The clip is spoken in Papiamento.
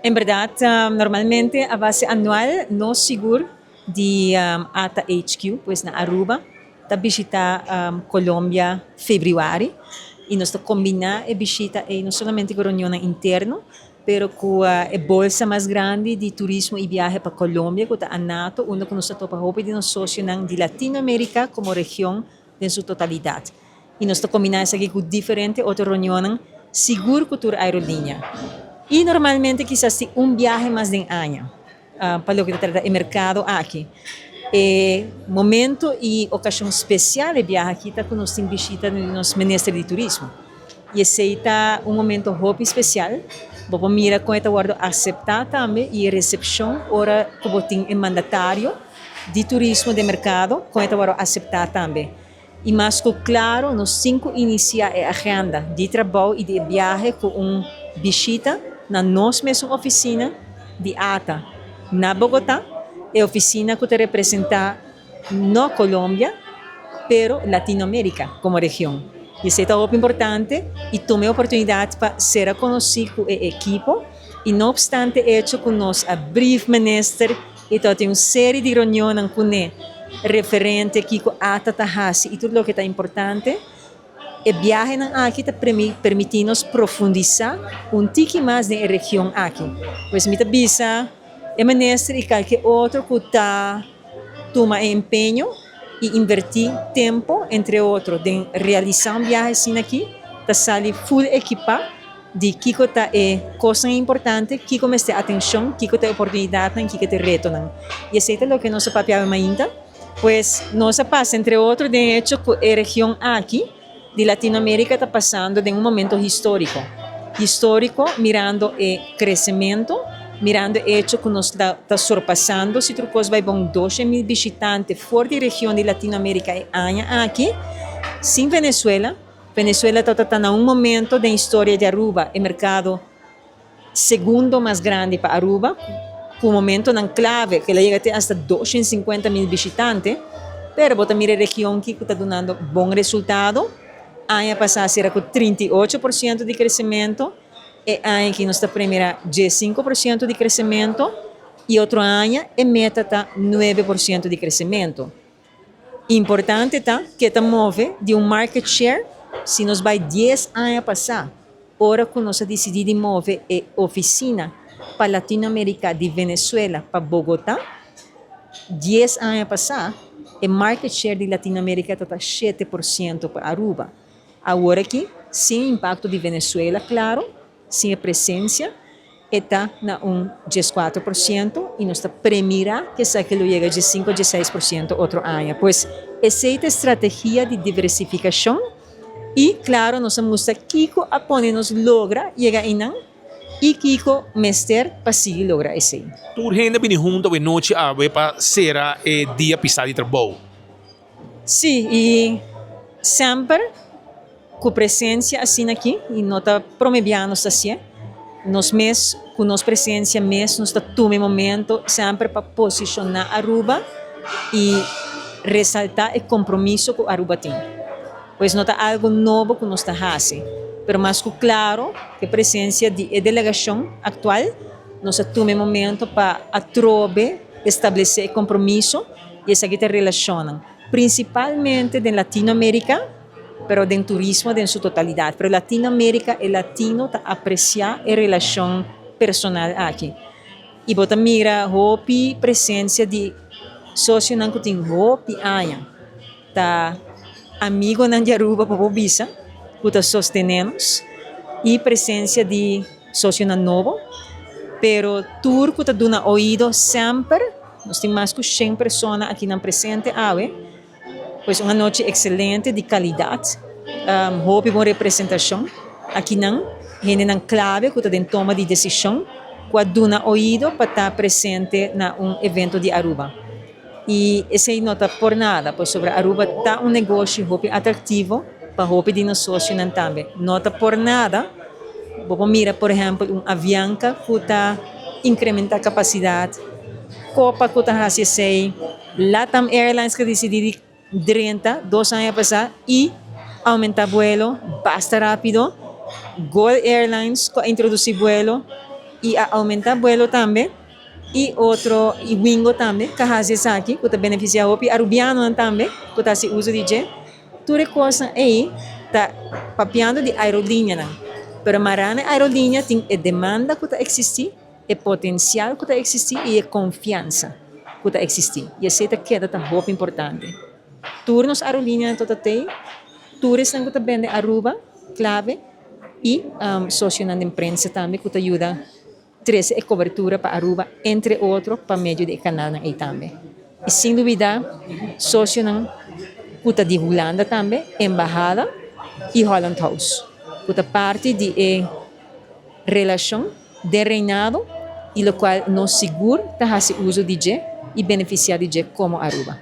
En berdad, normalmente a base anual nos sigur di ATA HQ, pues na Aruba, ta bishita Colombia februari y nos ta combina e bishita ey no solamente cu reunionnan interno, pero cu e bolsa mas grandi di turismo y biahe pa Colombia cu ta ANATO, unda cu nos ta topa hopi di nos socionan di Latinoamerica como region den su totalidad. Y nos ta combina esaki cu diferente otro reunionnan, sigur cu tur aerolinea. Y normalmente kisas tin un biahe mas den aña pa loke ta trata e mercado aki. E momento y ocasion special e biahe aki ta cu nos tin bishita di nos Minister di Turismo. Y esey ta un momento hopi special. Bo por mira con e ta wordo acepta tambe y e recepcion ora cu bo tin e mandatario di turismo den mercado con e ta wordo acepta tambe. Y mas cu claro nos tin cu inicia e agenda di trabou y di e biahe cu un bishita na nos mesun oficina di ata na Bogota, e oficina cu ta representa no Colombia pero Latinoamerica como region. Y esey ta hopi importante y tuma e oportunidad pa cera conoci cu e ekipo y no obstante hecho cu nos a brief Minister y ta tin un serie di reunionnan cune referente kico ata ta haci y tur loke ta importante. E biahenan aki ta permiti nos profundisa un tiki mas den e region aki. Pues mi ta bisa e minister y calke otro cu ta tuma e empeño y inverti tempo, entre otro, den realisa un biahe asina aki, ta sali full ekipa di kiko ta e kosnan importante, kiko mester atenshon, kiko ta e oportunidatnan, kiko ta e retonan. I esei ta loke nos a papia awe mainta. Pues nos a pasa entre otro den e hecho ku e region aki di Latinoamerica ta pasando den un momento historico. Historico mirando e crecemento, mirando e hecho ku nos ta ta surpasando si tur kos bai bon 200.000 bishitante for di region di Latinoamerica e aña aki, sin Venezuela. Venezuela tabata ta na un momento den historia di Aruba e mercado segundo mas grandi pa Aruba, cu momentonan clave cu el a yega te hasta 250.000 bishitante, pero bo ta mira e region ki cu ta dunando bon resultado. Aña pasa sera cu 38% di crecemento, e aña aki nos ta premira 15% di crecemento y otro aña e meta ta 9% di crecemento. Importante ta ke ta move di un market share si nos bai 10 aña pasá ora ku nos a disidí di move e ofisina pa Latinoamerica di Venezuela pa Bogotá. 10 aña pasá e market share di Latinoamerica ta ta 7% pa Aruba. Awor aki sin impakto di Venezuela klaro. Sin e presencia e ta na un 14% y nos ta premira cu esaki lo yega 15 o 16% otro aña. Pues esey ta e strategia di diversificacion y claro nos a mustra kico a pone nos logra yega eynan y kico mester pa sigui logra esey. Tur hende a bini hunto awe nochi awe pa cera e dia pisa di trabou. Sí, y semper cu presencia asina aki y no ta prome bia nos ta hacié, nos mes cu nos presencia mes nos ta tuma e momento semper pa posiciona Aruba y resalta e compromiso cu Aruba tin. Pues no ta algo nobo cu nos ta haci, pero mas cu claro cu e presencia di e delegacion actual nos a tuma e momento pa atrobe establece e compromiso y esaki ta relacionnan principalmente den Latinoamerica, pero den turismo den su totalidad. Pero Latinoamerica e latino ta aprecia e relacion personal aki. Y bo ta mira hopi presencia di socionan cu tin hopi aña ta amigonan di Aruba pa bo bisa cu ta sostene nos y presencia di socionan nobo, pero tur cu ta duna oido semper. Nos tin mas cu 100 persona akinan presente awe. Pues un anochi excelente di calidad, hopi bon representacion akinan, hendenan clave cu ta den toma di decision cu a duna oido pa ta presente na un evento di Aruba. Y esey no ta por nada, pasobra Aruba ta un negoshi hopi atractivo pa hopi di nos socionan tambe. No ta por nada, bo por mira por ehempel un Avianca cu ta incrementa capacidad, Copa cu ta haci esey, Latam Airlines cu a dicidi di drenta 2 aña pasa y aumenta vuelo basta rapido, Gol Airlines cu a introduci vuelo. Y a aumenta vuelo tambe y otro y Wingo tambe cu a haci esaki cu ta beneficia hopi Arubianonan tambe cu ta haci uso di dje. Tur e cosnan ey ta papiando di aerolineanan, pero mara na e aerolinea tin e demanda cu ta existi, e potencial cu ta existi y e confiansa cu ta existi y esey ta keda ta hopi importante. Tur nos aerolineanan ta ta tey, tur esnan cu ta bende Aruba clave y socionan den prensa tambe cu ta yuda trece e cobertura pa Aruba entre otro pa medio di e canalnan ey tambe. Y sin dubida socionan cu ta di Hulanda tambe, Embahada y Holland House cu ta parti di e relacion den Reinado y locual nos sigur ta haci uzo di dje y beneficia di dje como Aruba.